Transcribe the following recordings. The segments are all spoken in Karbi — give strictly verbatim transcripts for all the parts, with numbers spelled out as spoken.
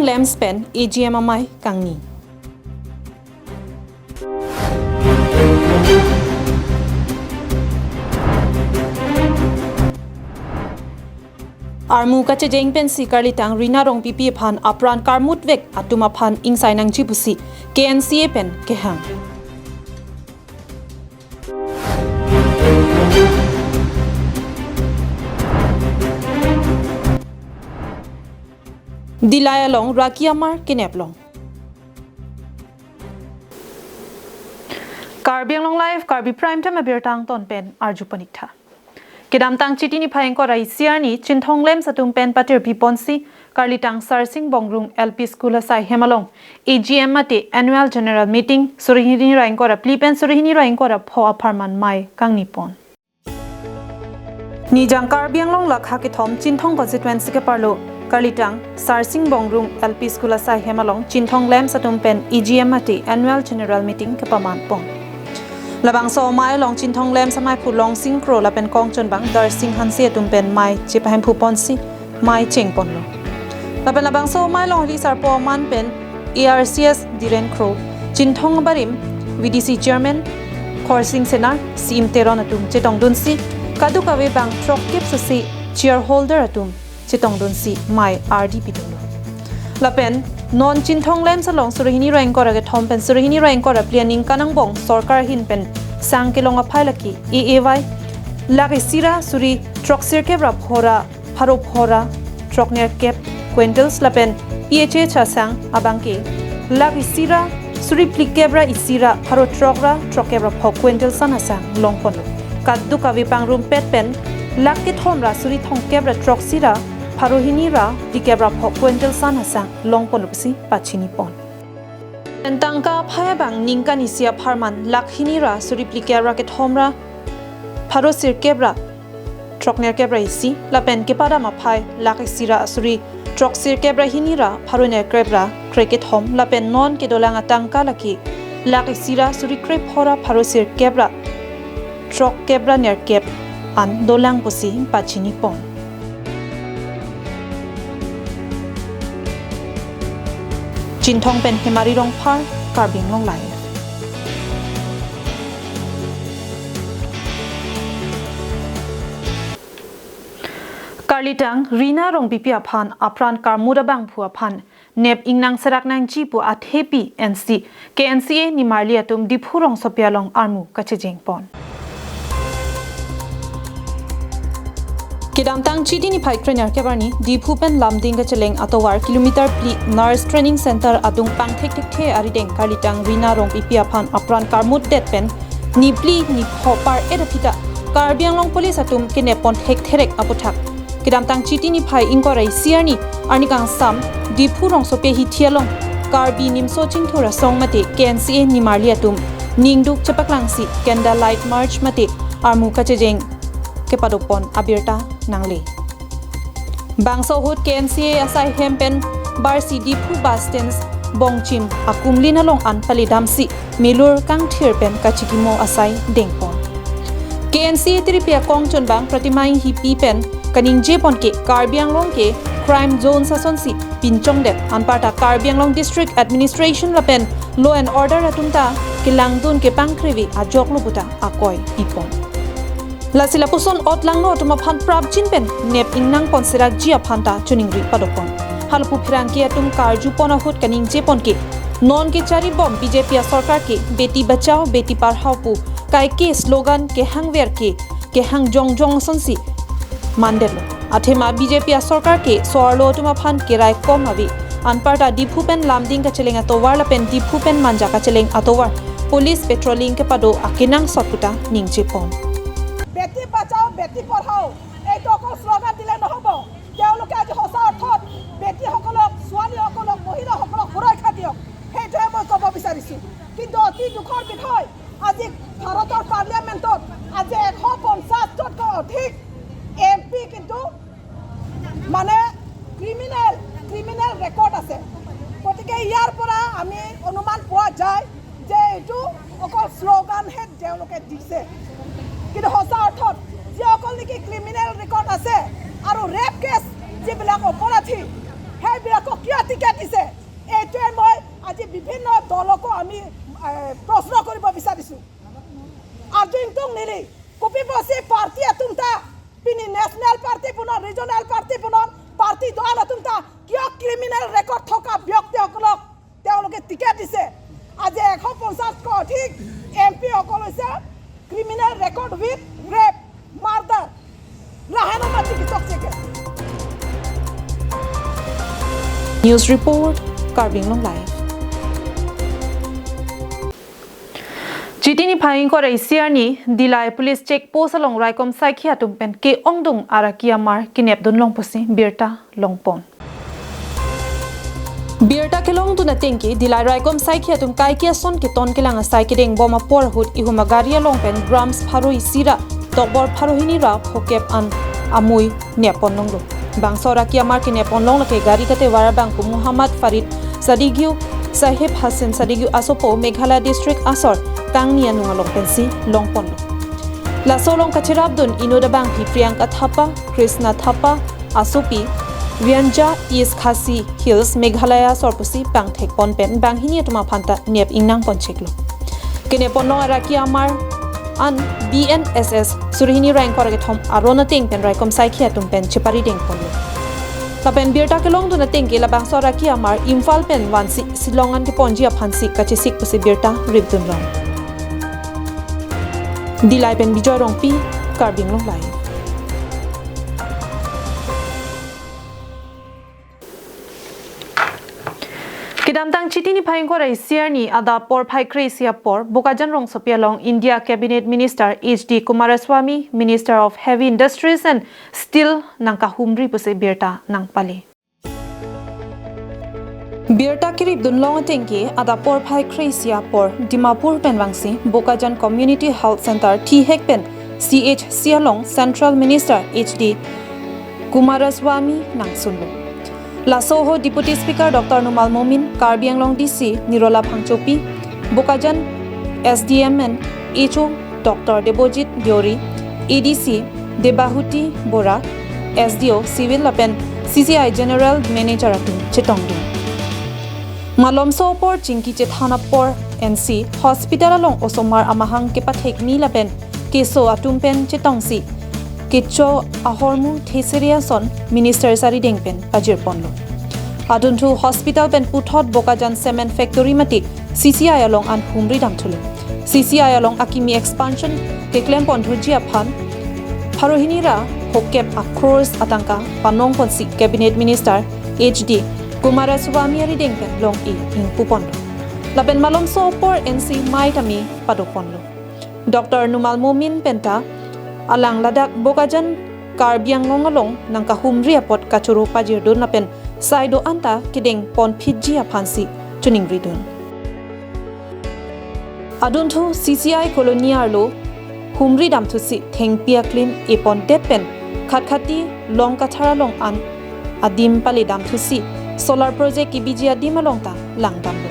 Lamps pen A G M amei kangni. Armu kachejeng pensi karlitang Rina Rongpipi aphan apran karmutvek atum aphan ingsai nangji pusi K N C A pen kehang. Dillai along Raki Amar kenep long. Karbi Anglong Live, Karbi Prime Time abirta angton pen arju paniktha. Kedamtang Chiti niphai ingkoi ra isi arni Chinthong Lamps atum pen patirpi ponsi karlitang Sarsing Bongrung L P School asai hem along A G M mate Annual General Meeting suri hini ra ingkoi ra phli pen suri hini ra ingkoi ra pho apharman mei kangni pon. Nijang Karbi Anglong lakha kethom Chinthong constituency keparlo karlitang Sarsing Bongrung L P School asai hem along Chinthong Lamps atum pen A G M mate Annual General Meeting kepaman pon. Labangso amei along Chinthong Lamps ameiphu Longsing Kro lapen kongchonbang Darsing Hanse atum pen mei chepahemphu ponsi mei cheng ponlo. Lapen labangso amei along hali sarpo aman pen A R C S Dhiren Kro, Chinthong abarim V D C Chairman Khorsing Senar, C M Teron atum chetongdunsi, kadokave bang throkkep sose chair holder atum chetongdunsi mei ardi pidunlo. Lapen non Chinthong Lamps along suri hini ra ingkoi ra kethom pen suri hini ra ingkoi ra phli aningkan angbong sorkar ahin pen sang kelong aphai lake A A Y lakh isi ra suri throksirkep ra pho ra pharo pho ra throknerkep quintals lapen P H A chasang abangke lakh isi ra suri phlikep ra isi ra pharo throk ra throkkep ra pho quintals an asang long ponlo. Kadokave pangrumpet pen lakh kethom ra suri thomkep ra throksi ra pharo hini ra phlikep ra pho quintals an asang long ponlo pusi pachini pon. Pen tangka aphai abang ningkan isi apharman lakh hini ra suri phlikep ra kethom ra pharo sirkep ra throknerkep ra isi, lapen kepadam aphai lakh isi ra suri throksirkep ra hini ra pharo nerkep ra krekethom, lapen non kedolang atangka lake lakh isi ra suri krepho ra pharo sirkep ra throkkep ra nerkep an dolang pusi pachini pon. Chinthong pen Hemari Rongphar, Karbi Anglong Live. Karlitang Rina Rongpipi aphan apran karmut abangphu aphan nep ingnang serak nangji pu athepi N C, K N C A nimarli atum Diphu rongsopi along armu kachejeng pon. Kedamtang Chiti niphai krenerkep arni Diphu pen Lumding kacheleng atovar kilometer phli Nurse Training Center adung pangthekthekthe arideng karlitang Rina Rongpipi aphan apran karmutdet pen niphli nipho par-et aphi ta Karbi Anglong Police atum kenep pon thektherek aputhak kedamtang Chiti niphai ingkoi ra isi arni, arni kangsam, Diphu rongsopi hithi along Karbi Nimso Chingthur Asong mate K N C A nimarli atum ningduk chepaklangsi candle light march mate armu kachejeng kepadopon abirta nangle. Bangso ahut K N C A asai hem pen barsi Diphu bus stand bongchim akumlin along an palidamsi milur kangthir pen kachikimo asai dengpon. K N C A tiripi akongchonbang Pratima Enghipi pen kaningje pon ke Karbi Anglong ke crime zone asonsi pinchongdet, anparta Karbi Anglong District Administration lapen Law and Order atum ta kelangdun kepangkrevi ajoklo puta akoi pipon. Lasi lapuson otlangno atum aphan prapjin pen nep ingnang pon serakji aphan ta choningri padopon. Halapu pherangke atum karju pon ahut kaningje pon ke, non kecharibom B J P asorkar ke Beti Bachao Beti Padhao pu kaike slogan kehangver ke kehang jongjong asonsi mandetlo. Athema B J P asorkar ke so-arlo atum aphan keraikom ave. Anparta Diphu pen Lumding kacheleng atovar lapen Diphu pen Manja kacheleng atovar police patrolling kepado akenangsot puta ningje pon. Beti বাচাও বেটি পঢ়াও, এইটো অকল শ্লোগান দিলে নহ'ব। তেওঁলোকে আজি সঁচা অৰ্থত বেটীসকলক, ছোৱালীসকলক, মহিলাসকলক সুৰক্ষা দিয়ক, সেইটোৱে মই ক'ব বিচাৰিছোঁ। কিন্তু অতি দুখৰ বিষয়, আজি ভাৰতৰ পাৰ্লিয়ামেণ্টত আজি এশ পঞ্চাশতকৈ অধিক এম পি কিন্তু মানে ক্ৰিমিনেল, ক্ৰিমিনেল ৰেকৰ্ড আছে। গতিকে ইয়াৰ পৰা আমি অনুমান পোৱা যায় যে এইটো অকল শ্লোগানহে তেওঁলোকে দিছে, কিন্তু সঁচা অৰ্থত যিসকল নেকি ক্ৰিমিনেল ৰেকৰ্ড আছে আৰু ৰেপ কেছ যিবিলাক অপৰাধী, সেইবিলাকক কিয় টিকেট দিছে? এইটোৱে মই আজি বিভিন্ন দলকো আমি, এ, প্ৰশ্ন কৰিব বিচাৰিছো। আজো ইংটুং নিলি, কপিবসি পাৰ্টি এটুংটা, পিনি নেশ্যনেল পাৰ্টি পুনৰ, ৰিজনেল পাৰ্টি পুনৰ, পাৰ্টি দল এটুংটা, কিয় ক্ৰিমিনেল ৰেকৰ্ড থকা ব্যক্তিসকলক তেওঁলোকে টিকেট দিছে? আজি এশ পঞ্চাশতকৈ অধিক এম পি সকল হৈছে criminal record with rape, murder. লাহানো মাটি কি চকচেকে। News report, Karbi Anglong Live. Chiti niphai ingkoi ra isi arni, Dillai Police Check Post along raikom saikhi atum pen ke-ongdung araki amar kenepdun long pusi birta longpon. Birta kelongdun atengke, Dillai raikom saikhi atum kaike ason keton kelang asai kedeng bom apor ahut ihum agari along pen grams pharo isi ra tokbor pharo hini ra phokep an amui neppon longlo. Bangso araki amar kenepon long lake gari katevar abang pu Muhammad Farid Sadigiu, Sahib Hassan Sadigiu asopo, Meghalaya District asor Kangni anung along pensi longponlo. Laso along kacherapdun inut abangpi Priyanka Thapa, Krishna Thapa asopi, Vianja, East Khasi Hills, Meghalaya asor pusi pangthekpon pen banghini atum aphanta nep ingnangponcheklo. Kenepon long araki amar an B N S S suri hini ra ingkoi ra kethom aron ateng pen raikom saikhi atum pen cheparidengponlo. Lapen birta kelongdun atengke labangso araki amar Imphal pen vansi Shillong an keponji aphansi kachesik pusi birta ripdun long. Dillai pen Bijoy Rongpi, Karbi Anglong Live. Kedamtang Chiti niphai ingkoi ra isi arni adap porphai kre-isi apor Bokajan rongsopi along India Cabinet Minister H D Kumaraswamy, Minister of Heavy Industries and Steel nangkahumri pusi birta nangpale. Birta keripdun long atengke adap porphai kre-isi apor Dimapur pen vangsi Bokajan Community Health Center thihek pen C H C along Central Minister H D Kumaraswamy nangsunlo. Laso ahut Deputy Speaker Doctor Numal Momin, Karbi Anglong D C Nirola Phangchopi, Bokajan S D M and H O Doctor Debojit Deuri, A D C Debahuti Bora, S D O Civil lapen C C I General Manager atum chetongdun. Malomso apor chingki chethan apor N C hospital along osomar amahang kepathekmi lapen keso atum pen chetongsi kecho ahormu thesere ason Minister arideng pen pajirponlo. Adunthu hospital pen puthot Bokajan Cement Factory mate C C I along an humri damthulo. C C I along akimi expansion keklempon thuji aphan pharo hini ra phokep a crores atangka panongponsi Cabinet Minister H D Kumaraswamy arideng pen long-e ingpuponlo. Lapen malomso apor N C mei tame padoponlo. Doctor Numal Momin penta alang ladak Bokajan Karbi Anglong along nangkahumri apot kachoro pajirdun lapen sai do-an ta kedengponphitji aphansi choningridun. Adunthu C C I colony arlo humri damthusi thengpi aklim epondet pen Khatkhati Longkathar along an adim pale damthusi solar project kebiji adim along ta langdamlo.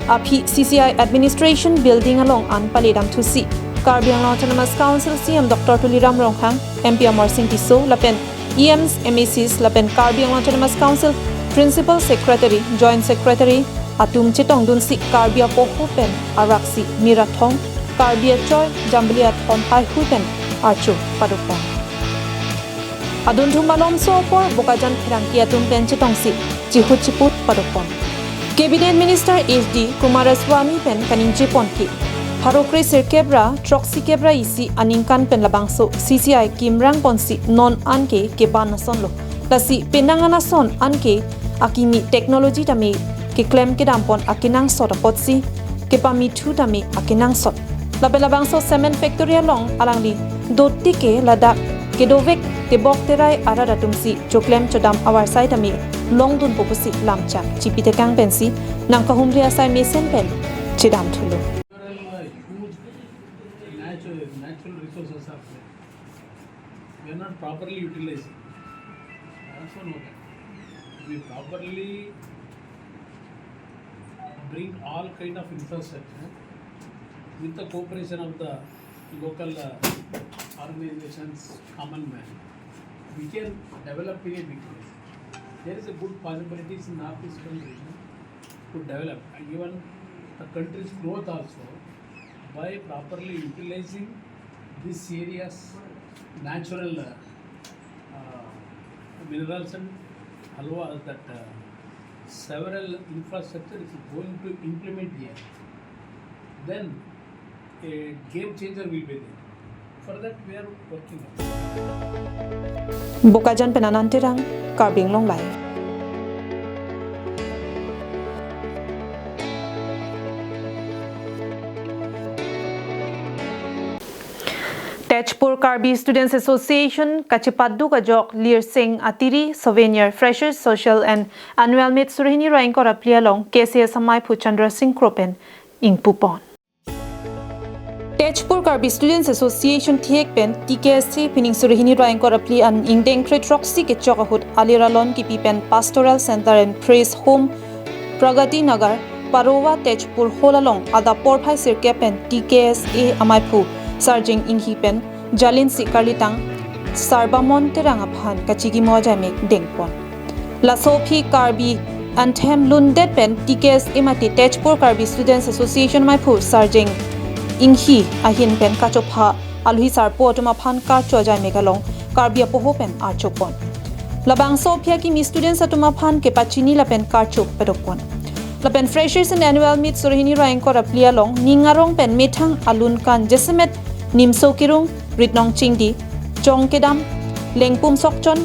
Aphi C C I Administration Building along an pale damthusi Karbi Anglong Autonomous Council C E M Doctor Tuliram Ronghang, M P Amarsing Tisso lapen E Ms, M A Cs lapen Karbi Anglong Autonomous Council Principal Secretary, Joint Secretary atum chetongdunsi Karbi apoho pen araksi Mir athong, Karbi achoi, Jambili athon haihui pen archo padopon. Adunthu malomso apor Bokajan pherangke atum pen chetongsi chihut chiput padopon. Cabinet Minister H D Kumaraswamy pen kaningjepon ke pharo kre sirkep ra throksi kep ra isi aningkan pen labangso C C I kimrangponsi non anke keban asonlo. Lasi penang an ason anke akimi technology tame keklem kedampon akenangsot apotsi kepamithu tame akenangsot. Lapen labangso cement factory along alangli dotike ladak kedovek tebok terai arat atumsi choklem chodam avarsai tame longdunpo pusi lamchak chipitekang pensi nangkahumri asai mesen pen chedamthulo. Natural, uh, huge natural, natural resources are there. We are not properly utilizing. I also know that. We properly bring all kind of infrastructure with the cooperation of the local, uh, organizations, common man. We can develop in a big way. There is a good possibilities in Northeastern region to develop, and even the country's growth also, by properly utilizing this area's natural, uh, uh, minerals and alwa that, uh, several infrastructure is going to implement here. Then a game changer will be there. For that, we are working on. Bokajan pen Anand Terang, Karbi Anglong Live. Tezpur Karbi Students Association kachepaduk ajok Lirseng Atiri Souvenir Freshers Social and Annual Meet suri hini ra ingkoi ra phli along K C S amaiphu Chandra Singh Kro pen ingpupon. Tezpur Karbi Students Association thihek pen T K S A pining suri hini ra ingkoi ra phli an ingdeng kre throksi kechok ahut aliralon kipi pen Pastoral Center and Praise Home, Pragati Nagar, Parowa Tezpur Hall along adap porphai sirkep pen T K S A amaiphu Sarjeng Inghi pen Jalinsi Karlitang, Sarbamon Terang aphan kachikimo ajaimek dengpon. Laso aphi Karbi anthem lundet pen T K S A mate Tezpur Karbi Students Association amaiphu Sarjeng Inghi ahin pen kachopha aluhi sarpo atum aphan karcho ajaimek along Karbi apoho pen archopon. Labangso aphi akimi students atum aphan kepachini lapen karcho padokpon. Lapen Freshers and Annual Meet suri hini ra ingkoi ra phli along ning arong pen methang alun kan jasemet Nimso Kirung, Ritnong Chingdi, Chong Kedam, Lengpum Sokchon,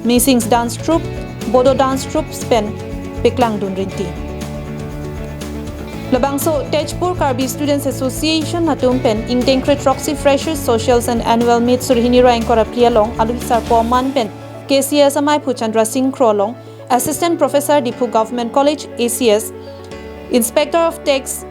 Misings Dance Troupe, Bodo Dance Troupes pen peklangdun rinti. Labangso Tezpur Karbi Students Association atum pen ingdeng kre throksi Freshers Socials and Annual Meet suri hini ra ingkoi ra phli along aluhi sarpo aman pen K C S amaiphu Chandra Singh Kro along Assistant Professor Diphu Government College A C S, Inspector of Tax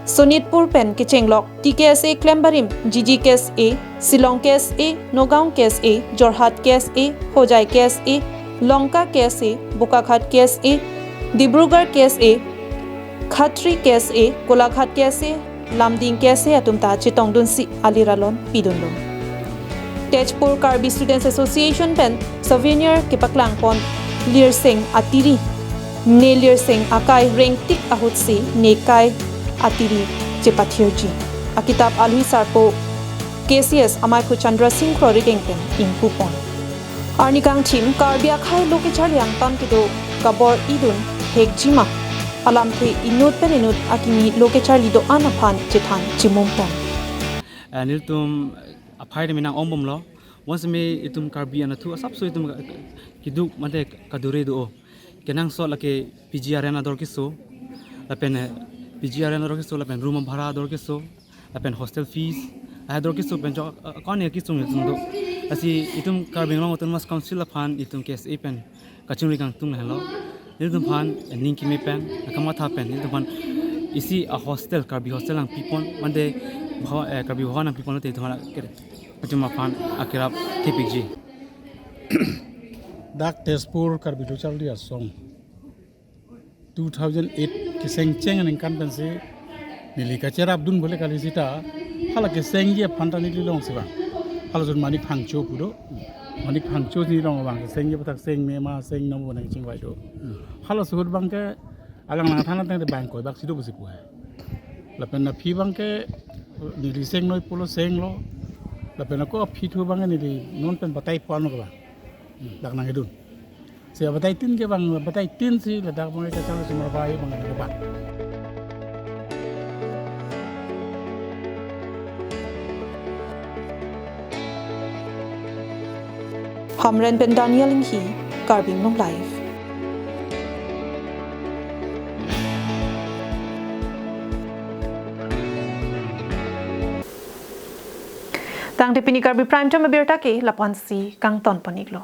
Sonitpur pen kechenglok T K S A klembarim G G K S A, Shillong K S A, Nagaon K S A, Jorhat K S A, Hojai K S A, Lanka K S A, Bokakhat K S A, Dibrugarh K S A, Khatri K S A, Golaghat K S A, Lumding K S A atum ta chetongdunsi aliralon pidunlo. Tezpur Karbi Students Association pen souvenir kepaklangpon Lirseng Atiri, ne Lirseng akai rengtik ahutsi ne kai atiri chepathirji. Akitap aluhi sarpo K C S amaiphu Chandra Singh Kro arideng pen ingpupon. Arni kangthim Karbi akhei lo kecharli angtan kedo kabor-idun hekjima. Alamthe inut pen inut akimi lo kecharli do-an aphan chethan chimumpon. Eh, nelitum aphai tame nang-ongbomlo. Once me itum Karbi anatthu asapso itum keduk mate kadure do-o. Kenangsot lake P G R N ador keso. Lapen, eh, P G R N ador keso, lapen room bhara ador keso. Lapen hostel fees, ah, ador keso pen chok, ah, kone akesung isung do. Lasi itum Karbi Anglong Autonomous Council aphan itum K S A pen kachingri kangtung lahelo. Nelitum aphan, eh, ning keme pen, ah, kamatha pen, nelitum aphan isi ahostel, Karbi hostel nangpipon, mate bha-, eh, Karbi bhawan nangpipon lote itum aphan kere. Itum aphan akerap kepikji. Dak Tezpur Karbi Lo Charli Asong two thousand eight kesengcheng aningkan pensi neli kacherapdun bole kali sita, hala kesengji aphan ta neli longsi vang. Halason Manik Phangcho pu do. Manik Phangcho si long vang, kesengji aputhak seng mema, seng nom bonai chingvai do. Halaso ahut abangke alang lang than ateng te bang koi bak si do pusi pu hai. Lapen aphi abangke neli sengnoi pulo senglo. Lapen ako aphi thu abangke neli non pen batai pon lo vang. Dak nangkedun. Si abatai tin ke bang, batai tin si ladak bang kachalo sumar bai bang ke bang. Hamren pen Daniel Inghi, Karbi Anglong Live. Tangte pini Karbi Prime Time abirta ke lapu-ansi kangtonpon-iklo.